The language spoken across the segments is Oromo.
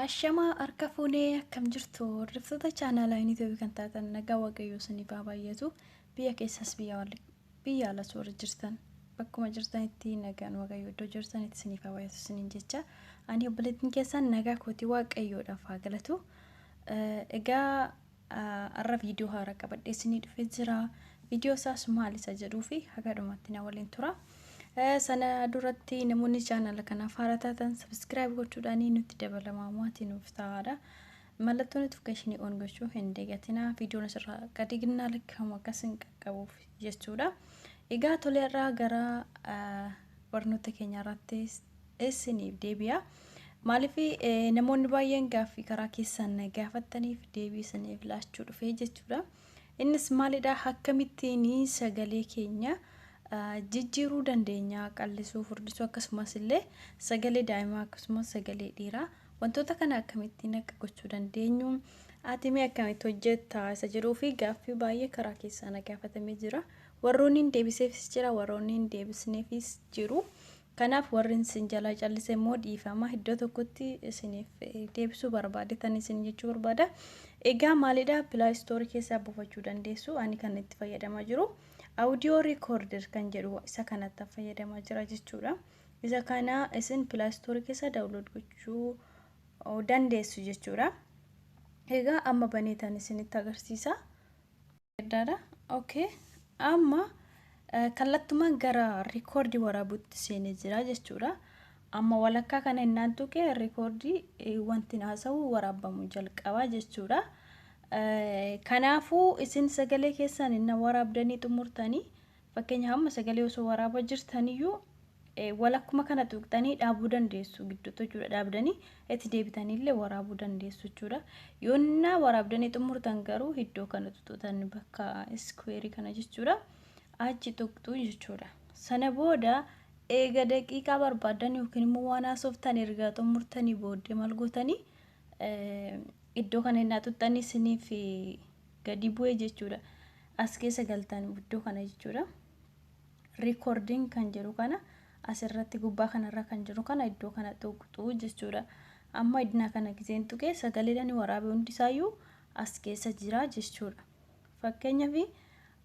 Ashamaa, harka fuunee, akkam jirtu? Hordoftoota chaanaalaa Yuunitii kan taatan, nagaa Waaqayyoo isiniif haa baay'atu. Biyya keessas biyya alas warri jirtan, bakkuma jirtanitti nagaan Waaqayyoo iddoo jirtanitti isiniif haa baay'atu isiniin jecha. Ani obboleettiin keessan nagaa kootii, Waaqayyoodhaaf haa galatu. Egaa har'a viidiyoo haaraa qabadhee isinii dhufee jira. Viidiyoo isaas maal isa jedhuu fi haga dhumaatti na waliin tura. Sana duratti namoonni chaanala kanaaf haaraa taatan subscribe gochuudhaan nutti dabalamaa, maatii nuuf ta'aadha. Mallattoo notification on gochuu hin dagatinaa, viidiyoon asirraa gadi ginnaa lakkaa'amu akkas hin qaqqabuuf jechuudha. Egaa tolee, irraa gara barnoota keenya irratti isiniif deebi'a. Maaliif namoonni baay'een gaaffii karaa keessan gaafattaniif deebii isiniif laachuu dhufee jechuudha. Innis maalidha? Akkamittiin sagalee keenya jijjiiruu dandeenya, qal'isuu, furdisuu, akkasumas illee sagalee daa'imaa akkasumas sagalee dhiiraa, wantoota kana akkamittiin akka gochuu dandeenyu, ati mee akkamitti hojjetta isa jedhuu fi gaaffii baay'ee karaa keessaa na gaafatamee jira. Warroonni hin deebiseefis jira, warroonni hin deebisneefis jiru. Kanaaf warri isin jalaa callise immoo dhiifama, iddoo tokkotti isiniif deebisuu barbaadetan isin jechuu barbaada. Egaa maalidha, Play Store keessaa buufachuu dandeessu. Ani kan itti fayyadamaa jiru audio recorder kan jedhu isa kanatti fayyadamaa jira jechuudha. Isa kana isin Play Store keessaa download gochuu dandeessu jechuudha. Egaa amma baneetan isinitti agarsiisa. Okay. Amma kallattumaan gara record waraabuutti seenee jira jechuudha. Amma walakkaa kana innaan tuqee record wanti haasa'u waraabamuu jalqaba jechuudha. Kanaafuu isin sagalee keessan inna waraabdanii xumurtanii, fakkeenyaaf amma sagalee osoo waraabaa jirtaniyyuu walakkuma kana tuqxanii dhaabuu dandeessu gidduutti jechuudha. Dhaabdanii itti deebitanii illee waraabuu dandeessu jechuudha. Yoonnaa waraabdanii xumurtan garuu iddoo kana tuqxan, bakka square kana jechuudha. Achi tuqxu jechuudha. Sana booda eega daqiiqaa barbaadan yookiin immoo waan haasoftan erga xumurtanii booddee maal gootanii, iddoo kana innaa tuqxanii isiniif gadi bu'ee jechuudha. As keessa galtan iddoo kana jechuudha. Recording kan jedhu kana asirratti gubbaa kanarra kan jiru kana iddoo kana tuqxu jechuudha. Amma iddoo kana giseen tuqee sagaleedhaan waraabee hundisaayyuu as keessa jira jechuudha. Fakkeenyaaf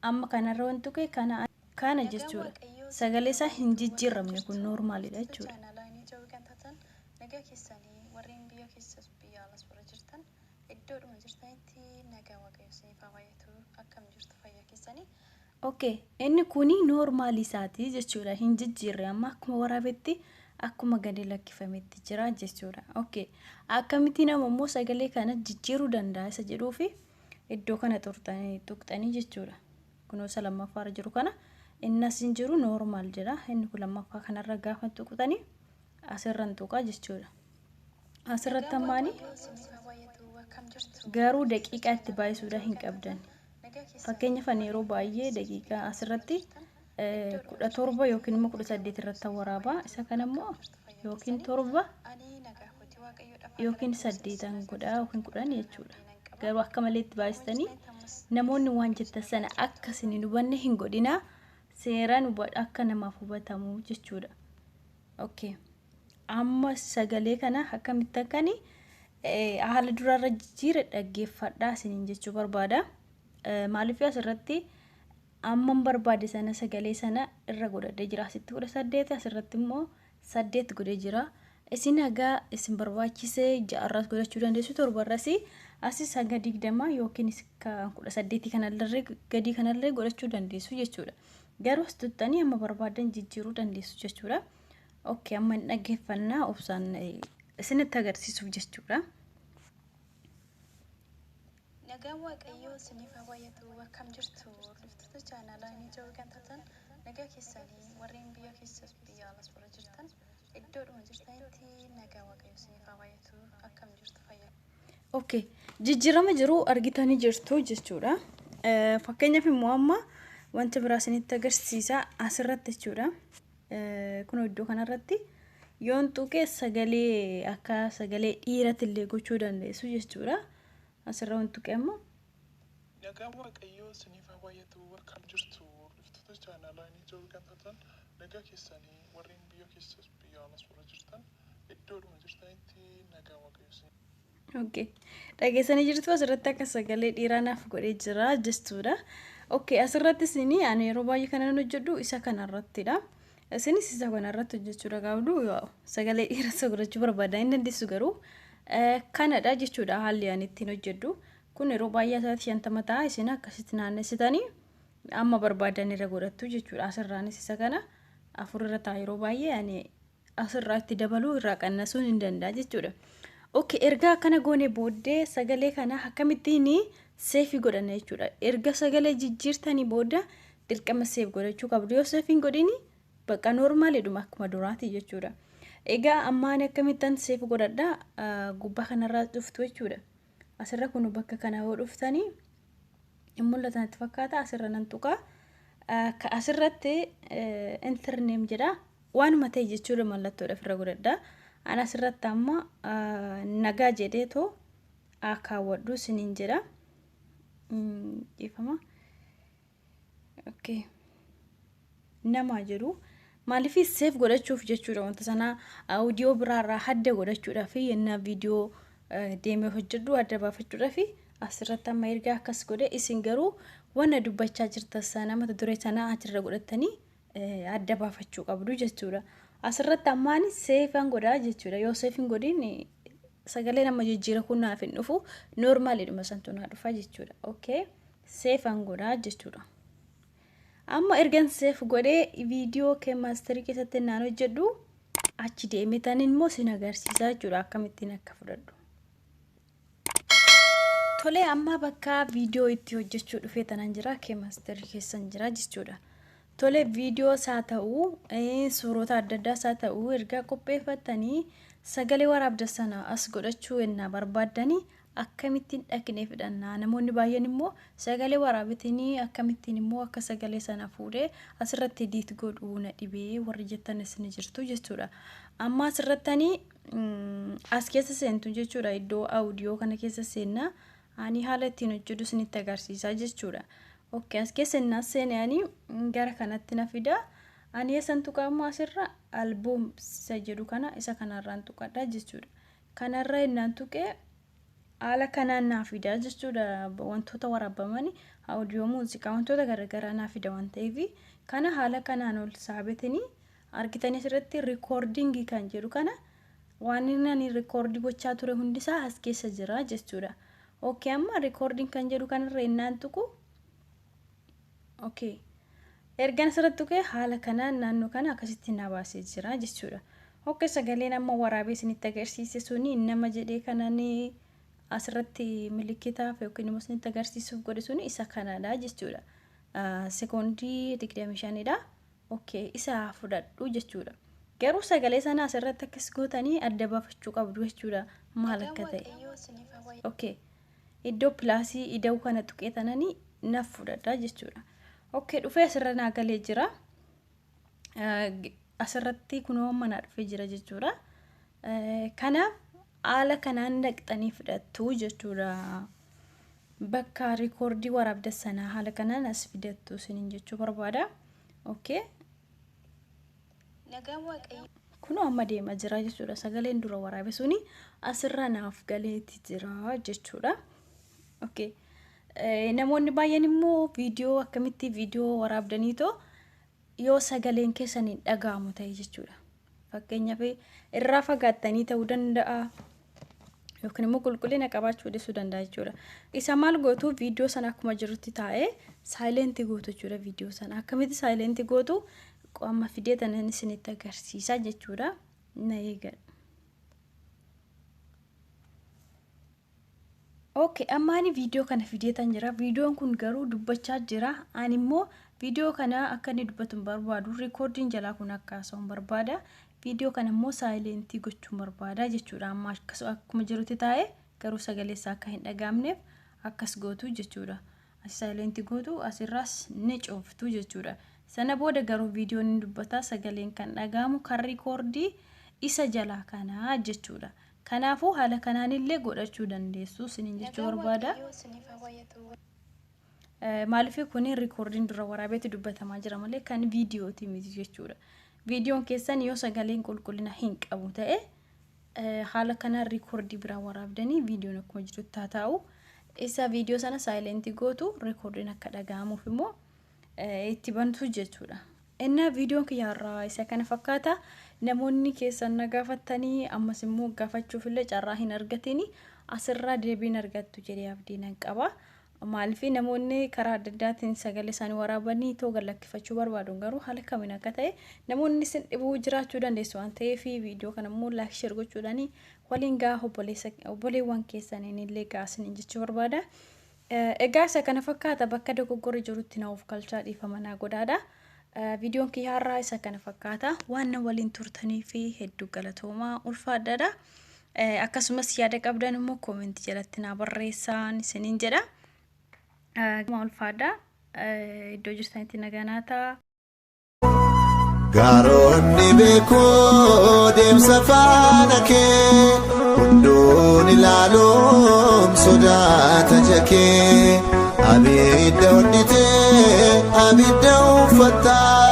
amma kanarra waan tuqe kana kana jechuudha. Sagalee isaa hin jijjiiramne, kun normalidha jechuudha. Nagaa keessanii, warreen biyya keessas biyya alas warra jirtan, iddoodhuma jirtanitti nagaa Waaqayyo isiniif haa baay'atu. Akkam jirtu, fayyaa keessanii? Okay, inni kuni normal isaati jechuudha. Hin jijjiirre, amma akkuma waraabetti, akkuma gadi lakkifametti jira jechuudha. Okay, akkamitti nama immoo sagalee kana jijjiiruu danda'a isa jedhuu fi iddoo kana tuqxanii jechuudha. Kunoo isa lammaffaarra jiru kana, inni as hin jiru normal jedha. Inni kun lammaffaa kanarra gaafa tuqxanii asirran tuqaa jechuudha. Asirratti ammaani garuu daqiiqaa itti baay'isuudha hin qabdan. Fakkeenyaaf ani yeroo baay'ee daqiiqaa asirratti 17 yookiin immoo 18 irratti waraabaa. Isa kana immoo yookiin 7 yookiin 8 godhaa yookiin 10 jechuudha. Garuu akka malee itti baay'istanii namoonni waan jettan sana akka isin hin hubanne hin godhinaa. Seeraan akka namaaf hubatamu jechuudha. Okay. Amma sagalee kana akkamitti akkani haala duraarra jijjiire dhaggeeffadhaa isiniin jechuu barbaada. Maaliif asirratti amman barbaade sana sagalee sana irra godhadhee jira. Asitti 18, asirratti immoo 8 godhee jira. Isin hagaa isin barbaachisee ja'arras godhachuu dandeessu, torbarras, asis haga 20 yookiin 18 kanallee gadii kanallee godhachuu dandeessu jechuudha. Garuu as tuttanii amma barbaadan jijjiiruu dandeessu jechuudha. Okay, amma hin dhaggeeffannaa obsaan isinitti agarsiisuuf jechuudha. Nagaan Waaqayyoo isiniif haa baay'atu. Akkam jirtu, hordoftoota chaanaalaa Yuunitii kan taatan, nagaa keessanii? Warreen biyya keessas biyya alas warra jirtan, iddoodhuma jirtanitti nagaa Waaqayyoo isiniif haa baay'atu. Akkam jirtu, fayyaa? Okay, jijjiirama jiru argitanii jirtu jechuudha. Fakkeenyaaf immoo amma wanta biraa isinitti agarsiisa asirratti jechuudha. Kun iddoo kanarratti yoon tuqe sagalee akka sagalee dhiiratti illee gochuu dandeessu jechuudha. Asirra waan tuqe amma. Nagaan Waaqayyoo isiniif haa baay'atu. Akkam jirtu, hordoftoota chaanaalaa Yuunitii kan taatan, nagaa keessanii? Warreen biyya keessas biyya alas warra jirtan, Iddoodhuma jirtanitti nagaan Waaqayyoo isin Okay. Dhageessanii jirtu, asirratti akka sagalee dhiiraa naaf godhee jira jechuudha. Okay, asirratti isin ani yeroo baay'ee kanan hojjedhu isa kanarrattidha. Isinis isa kanarratti hojjechuudha qabdu. Sagalee dhiiraa isa godhachuu barbaadan hin dandeessu, garuu kanadha jechuudha haalli ani ittiin hojjedhu. Kun yeroo baay'ee asirratti 50 ta'a, isin akkasitti naannessitanii amma barbaadan irra godhattu jechuudha. Asirraanis isa kana 4 irra ta'a, yeroo baay'ee ani asirraa itti dabaluu irraa qannasuun hin danda'a jechuudha. Okay, erga akkana goone booddee sagalee kana akkamittiin save godhanna jechuudha. Erga sagalee jijjiirtanii booda dirqama save godhachuu qabdu. Yoo save hin godhini bakka normalidhuma akkuma duraati jechuudha. Egaa ammaan akkamittan save godhadha? Gubbaa kanarraa dhuftu jechuudha. Asirra kun bakka kana yoo dhuftanii hin mul'atan itti fakkaata, asirra nan tuqaa. Asirratti "enter name" jedha. Waanuma ta'e jechuudha, mallattoodha ofirra godhadha. Ani asirratti amma nagaa jedheetoo kaawwadhu isiniin jedha. Dhiifama. Okay. Nama jedhu. Maaliif save godhachuuf jechuudha, wanta sana audio biraarraa adda godhachuudhaaf, yennaa viidiyoo deemee hojjedhu adda baafachuudhaaf. Asirratti amma erga akkas godhe, isin garuu wanna dubbachaa jirtan sana mata duree sana achirra godhatanii adda baafachuu qabdu jechuudha. Asirratti ammaan savean godhaa jechuudha. Yoo save hin godhin sagalee nama jijjiira kun naaf hin dhufu, normalidhuma santu naa dhufa jechuudha. Okay. Savean godhaa jechuudha. Amma ergan save godhee viidiyoo KineMasterii keessatti naan hojjedhu achi deemetan immoo sin agarsiisaa jechuudha akkamittiin akka fudhadhu. Tolee, amma bakka viidiyoo itti hojjechuu dhufee tanan jira, KineMasterii keessan jira jechuudha. Tolee, viidiyoo haa ta'uu, suurota adda addaas haa ta'uu, erga qopheeffattanii sagalee waraabda sana as godhachuu ennaa barbaaddanii akkamittiin dhaqnee fidhannaa? Namoonni baay'een immoo sagalee waraabitinii akkamittiin immoo akka sagalee sana fuudhee asirratti edit godhuu na dhibee warri jettanis ni jirtu jechuudha. Amma asirrattanii as keessa seentu jechuudha, iddoo audio kana keessa seennaa, ani haala ittiin hojjedhu isinitti agarsiisaa jechuudha. Okay, as keessa innaa seene ani gara kanatti na fida. Ani eessan tuqaa? Immoo asirra "album" isa jedhu kana, isa kanarraan tuqadha jechuudha. Kanarra innaan tuqee haala kanaan naa fida jechuudha. Wantoota waraabaman, audio, muuziqaa, wantoota garaagaraa naa fida waan ta'eef, kana haala kanaan ol saabetinii argitanii asirratti "recording" kan jedhu kana, waan inni ani record gochaa ture hundisaa as keessa jira jechuudha. Okay, amma "recording" kan jedhu kanarra innaan tuqu, okay. Ergan asirratti tuqee haala kanaan naannoo kana akkasitti na baasee jira jechuudha. Okay, sagaleen amma waraabee isinitti agarsiise suni, nama jedhee kanaan asirratti milikitaaf yookiin immoo isinitti agarsiisuuf godhe suni isa kanadha jechuudha. Sekoondii 25dha. Okay, isa fudhadhu jechuudha. Garuu sagalee sana asirratti akkas gootanii adda baafachuu qabdu jechuudha, maal akka ta'e. Okay. Iddoo plusii ida'uu kana tuqee tananii naaf fudhadha jechuudha. Okay, dhufee asirra naa galee jira. Asirratti kunoo mana dhufee jira jechuudha. Kanaaf haala kanaan dhaqxanii fudhattu jechuudha. Bakka recordii waraabda sanaa haala kanaan as fidattu isiniin jechuu barbaada. Okay. Kunoo amma deemaa jira jechuudha. Sagaleen dura waraabe suni asirra naaf galeeti jira jechuudha. Okay. Namoonni baay'een immoo viidiyoo akkamitti viidiyoo waraabdaniitoo yoo sagaleen keessan hin dhaga'amu ta'e jechuudha. Fakkeenyaaf irraa fagaattanii ta'uu danda'a yookiin immoo qulqullina qabaachuu dhiisuu danda'a jechuudha. Isa maal gootu? Viidiyoo sana akkuma jirutti taa'ee silent gootu jechuudha viidiyoo sana. Akkamitti silent gootu? Amma fidee tanan isinitti agarsiisa jechuudha. Na eegadha. Okay, amma ani viidiyoo kana fideetan jira. Viidiyoon kun garuu dubbachaa jira. Ani immoo viidiyoo kana akka inni dubbatu hin barbaadu. Recordiin jalaa kun akka haasa'u hin barbaada. Viidiyoo kana immoo silent gochuun barbaada jechuudha. Amma akkuma jirutti taa'ee garuu sagalee isaa akka hin dhagaamneef akkas gootu jechuudha. As silent gootu, asirraas ni cuftu jechuudha. Sana booda garuu viidiyoon ni dubbata, sagaleen kan dhagaamu kan recordii isa jalaa kanaa jechuudha. Kanaafuu haala kanaan illee godhachuu dandeessu isiniin jechuu barbaada. Maaliif kun recordiin dura waraabeetti dubbatamaa jira malee kan viidiyooti miti jechuudha. Viidiyoon keessan yoo sagaleen qulqullina hin qabu ta'e Haala kanaan riikoordii biraa waraabdanii viidiyoon akkuma jirutti haa taa'u. Isa viidiyoo sana saayilentii gootu, riikoordiin akka dhaga'amuuf immoo itti bantu jechuudha. Innaa viidiyoon kiyyaarraa isa kana fakkaata. Namoonni keessan na gaafattanii, ammas immoo gaafachuuf illee carraa hin argatini, asirraa deebiin argattu jedhee abdii nan qaba. Maaliif, namoonni karaa adda addaatiin sagalee isaanii waraabanii too gad lakkifachuu barbaadu, garuu haala kamiin akka ta'e namoonni isin dhibuu jiraachuu dandeessu waan ta'eef, viidiyoo kana immoo like, share gochuudhaan waliin gaa, obboleewwan keessaniin illee gaa isiniin jechuu barbaada. Egaa isa kana fakkaata. Bakka dogoggorri jirutti na of kalchaa, dhiifama naa godhaadha. Viidiyoon kiyyaarraa isa kana fakkaata. Waan na waliin turtanii fi hedduu galatoomaa, ulfaadhaadha. Akkasumas yaada qabdan immoo koomentii jalatti naa barreessaan isiniin jedha. Ulfaadha. Iddoo jirtanitti nagaa naa ta'a. Gaaronni beekoo deemsa faana kee, hunduun ilaaluun sodaata jakee. Abidda hodhitee abidda uffattaa.